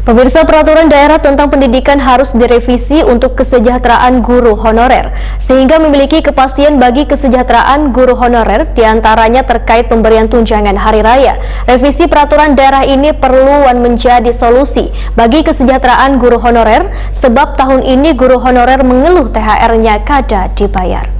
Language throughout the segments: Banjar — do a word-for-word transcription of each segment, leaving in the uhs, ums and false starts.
Pemirsa, peraturan daerah tentang pendidikan harus direvisi untuk kesejahteraan guru honorer, sehingga memiliki kepastian bagi kesejahteraan guru honorer, diantaranya terkait pemberian tunjangan hari raya. Revisi peraturan daerah ini perlu wan menjadi solusi bagi kesejahteraan guru honorer, sebab tahun ini guru honorer mengeluh T H R-nya kada dibayar.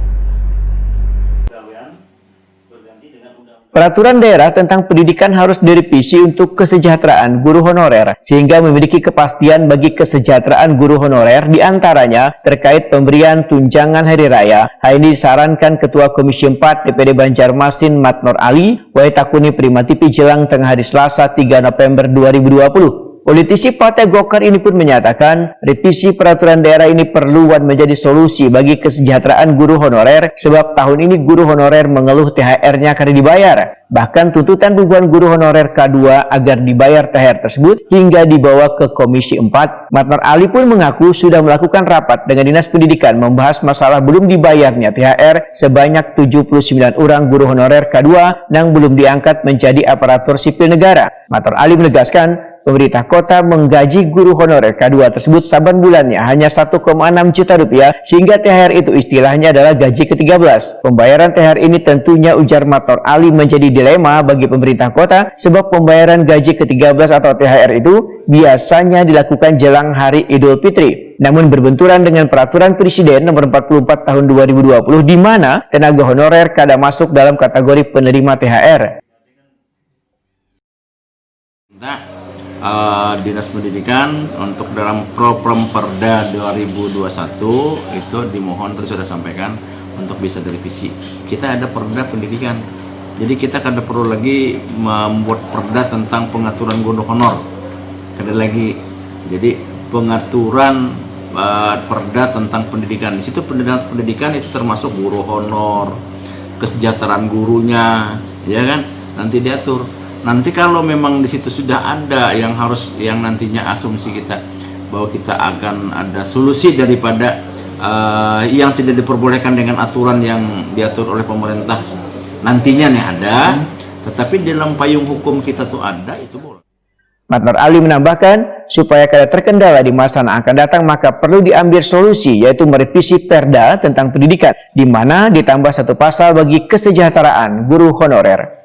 Peraturan daerah tentang pendidikan harus direvisi untuk kesejahteraan guru honorer, sehingga memiliki kepastian bagi kesejahteraan guru honorer, diantaranya terkait pemberian tunjangan hari raya. Hal ini disarankan Ketua Komisi empat D P D Banjarmasin, Matnor Ali, wayah takuni Prima T V jelang tengah hari Selasa, tiga November dua ribu dua puluh. Politisi Partai Golkar ini pun menyatakan, revisi peraturan daerah ini perlu wan menjadi solusi bagi kesejahteraan guru honorer, sebab tahun ini guru honorer mengeluh T H R-nya kada dibayar. Bahkan tuntutan bubuhan guru honorer K dua agar dibayar T H R tersebut hingga dibawa ke Komisi empat. Matnor Ali pun mengaku sudah melakukan rapat dengan Dinas Pendidikan membahas masalah belum dibayarnya T H R sebanyak tujuh puluh sembilan orang guru honorer K dua nang belum diangkat menjadi aparatur sipil negara. Matnor Ali menegaskan, pemerintah kota menggaji guru honorer K dua tersebut saban bulannya hanya satu koma enam juta rupiah, sehingga T H R itu istilahnya adalah gaji ketiga belas. Pembayaran T H R ini tentunya, ujar Matnor Ali, menjadi dilema bagi pemerintah kota, sebab pembayaran gaji ketiga belas atau T H R itu biasanya dilakukan jelang hari Idul Fitri. Namun berbenturan dengan peraturan Presiden nomor empat puluh empat tahun dua ribu dua puluh, di mana tenaga honorer kada masuk dalam kategori penerima T H R. Nah, eh, Dinas Pendidikan untuk dalam Propremperda dua ribu dua puluh satu itu dimohon, tadi sudah sampaikan, untuk bisa direvisi. Kita ada Perda Pendidikan. Jadi kita kada perlu lagi membuat perda tentang pengaturan guru honor. Kada lagi. Jadi pengaturan, eh, perda tentang pendidikan. Di situ pendidikan, pendidikan itu termasuk guru honor, kesejahteraan gurunya, ya kan? Nanti diatur. Nanti kalau memang di situ sudah ada yang harus, yang nantinya asumsi kita bahwa kita akan ada solusi daripada, eh, yang tidak diperbolehkan dengan aturan yang diatur oleh pemerintah, nantinya nih ada. Tetapi dalam payung hukum kita tuh ada, itu boleh. Matnor Ali menambahkan, supaya kada terkendala di masa yang akan datang, maka perlu diambil solusi, yaitu merevisi Perda tentang pendidikan, di mana ditambah satu pasal bagi kesejahteraan guru honorer.